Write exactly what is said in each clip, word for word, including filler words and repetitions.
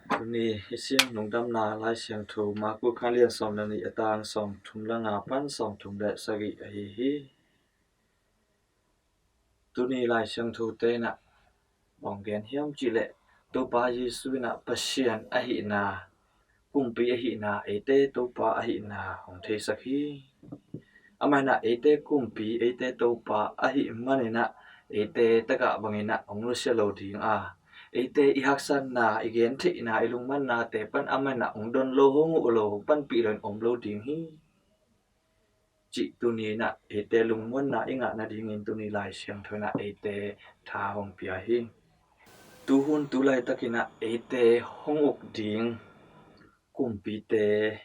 Tuni i siam lungdamna Lai Siangtho Marku kha lian sawm le nih, a tang sawm thum le nga pan sawm thum le sagih ahi hi. Tuni Lai Siangtho te in ah bang gen hiam cih leh, Topa Jesu in ah Pasian ahihna, kumpi ahihna, eite Topa ahihna hong theisak hi. Amah in ah eite kumpi, eite Topa ahih manin ah eite tagah bangin ah hong nusia lo ding a, eite i haksatna, i gentheihna, i lungmannate pan amah in ah hong don lo, hong huh lo, hong panpih lo in om lo ding hi, cih tuni in ah eite lungmuanna i ngah nadingin tuni Lai Siangtho in ah eite tha hong pia hi. Tuhun tu laitakin ah eite hong uk ding kumpite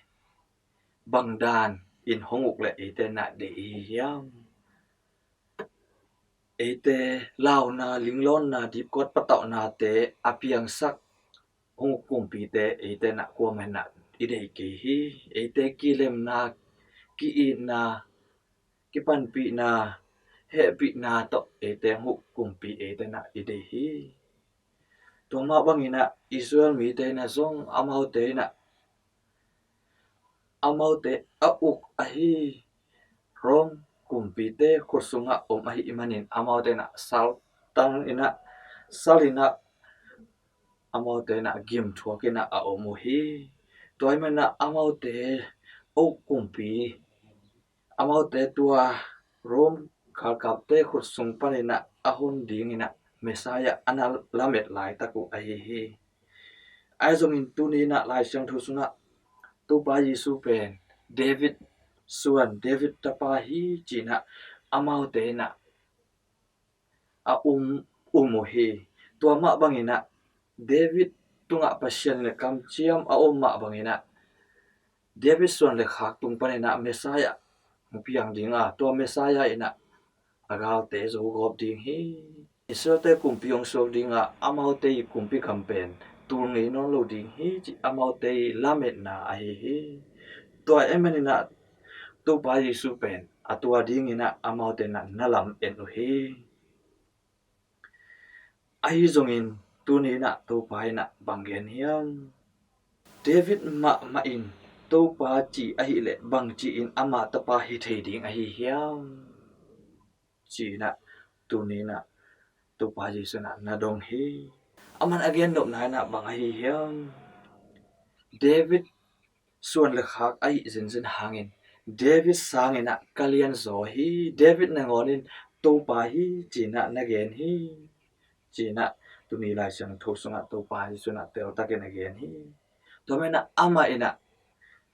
bang dan in hong uk leh eite in ah deih i hi hiam? Eite launa, linglawnna, dipkuat patauhnate a piangsak hong uk kumpite eite in ah kuamah in ah i deih kei hi. Eite kilemna, ki-itna, kipanpihna, hehpihna tawh eite hong uk kumpi eite in ah i deih hi. Tua mah bangin ah Israel mite in ah zong amaute in ah, amaute a uk ahi Rom kumpite khut sungah om ahih manin amaute in ah sal tang in ah, sal in ah, amaute in ah gim thuak in ah a om uh hi. Tua ahih manin ah amaute a uk kumpi, amaute tua Rom galkapte khut sung panin ah a hon dingin ah Messiah a na lamet laitak uh ahi hi. Ahi zongin tuni in ah Lai Siangtho sungah Topa Jesu pen David suan, David tapa hi ci-in ah amaute in ah a um, um uh hi. Tua mah bangin ah David tungah Pasian in ah kamciam a om mah bangin ah David suan le khak tung panin ah Messiah hong piang ding a, tua Messiah in ah a galte zo gawp ding hi. Israelte kumpi hong suak ding a, amaute i kumpi gam pen tul ngei nawn lo ding hi, cih amaute i lametna ahi hi. Tua ahih manin ah Topa Jesu pen a tua dingin ah amaute in ah na lamet uh hi. Ahi zongin tuni in ah Topa in ah bang gen hiam? David mahmah in Topa ci ahih leh bang ci-in ama tapa hi thei ding ahi hiam? Ci-in ah tuni in ah Topa Jesu in ah na dong hi. Aman a gen nopna in ah bang ahi hiam? David suan le khak ahih zenzen hangin David sangin ah ka lianzaw hi, David nangawn in Topa hi ci-in ah na gen hi, ci-in ah tuni Lai Siangtho sungah Topa Jesu in ah teltakin a gen hi. Tua manin ah amah in ah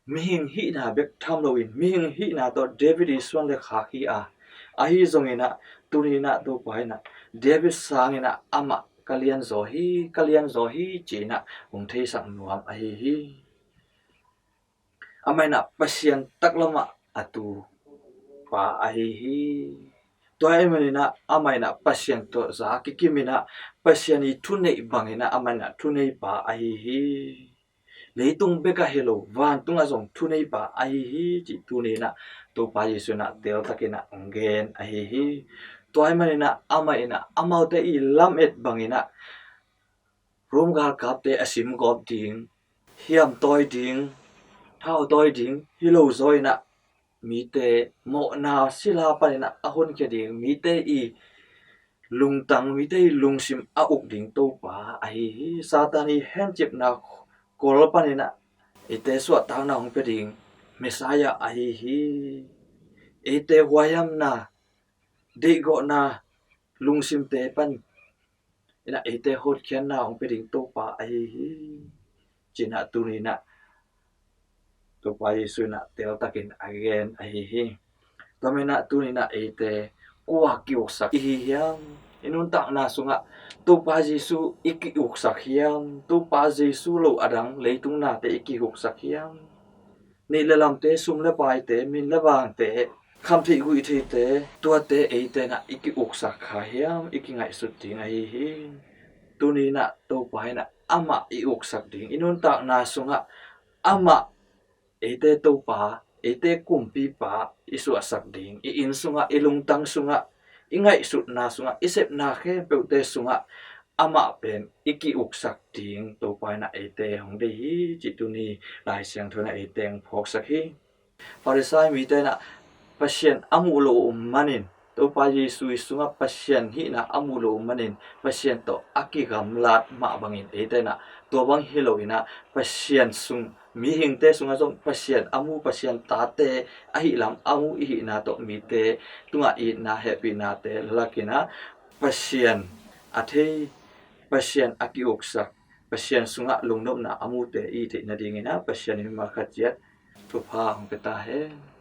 mihing hihna bek tham loin mihing hihna tawh David i suan le khak hi a, ahi zongin ah tuni in ah Topa in ah David sangin ah amah ka lianzaw hi, ka lianzaw hi ci-in ah hong theisak nuam ahi hi. Amah in ah Pasian taklamah a tu pa ahi hi. Tua ahih manin ah amah in ah Pasian tawh za kikim in ah Pasian i thuneih bangin ah amah in ah thunei pa ahi hi. Leitung bekah hi lo, vantungah zong thunei pa ahi hi, cih tuni in ah Topa Jesu in ah teltakin ah hong gen ahi hi. Tua ahih manin ah amah in ah amaute i lamet bangin ah Rom galkapte a simgawp ding, hiamtawi ding, thauhtawi ding hi lo zaw in ah mite mawhna sila panin ah a honkhia ding, mite i lungtang, mite i lungsim a uk ding Topa ahi hi. Satan i hencipna kol panin ah eite suahtakna hong pia ding Messiah ahi hi. Eite huaihamna, deihgawhna, lungsimte pan in ah eite hotkhiatna hong pia ding Topa ahi hi, ci-in ah tuni in ah Topa Jesu in ah teltakin a gen ahi hi. Tua manin ah tuni in ah eite kua ki-uksak i hi hiam? I nuntakna sungah Topa Jesu i ki-uksak hiam? Topa Jesu lo a dang leitung nate i ki-uksak hiam? Neih le lamte, sum le paite, min le vante, khamtheih guihtheihte, tuate eite in ah i ki-uksak kha hiam? I kingaihsut ding ahi hi. Tuni in ah Topa in ah amah i uksak ding, i nuntakna sungah amah eite Topa, eite Kumpipa i suahsak ding, i inn sungah, i lungtang sungah, i ngaihsutna sungah, i sepna khempeuhte sungah amah pen i ki-uksak ding Topa in ah eite hong deih hi cih tuni Lai Siangtho in ah eite hong phawksak hi. Farisai mite in ah Pasian a muh loh uh manin, Topa Jesu i sungah Pasian hihna a muh loh uh manin Pasian tawh a kigamlat mah bangin eite in ah tua bang hi lo in ah Pasian sung, mihingte sungah zong Pasian a mu, Pasian tate ahih lam a mu i hihna tawh mite tungah itna hehpihnate la lak in ah Pasian a thei, Pasian a ki-uksak, Pasian sungah lungnopna a mute i theih nadingin ah Pasian in mimal khat ciat thupha hong pia ta hen.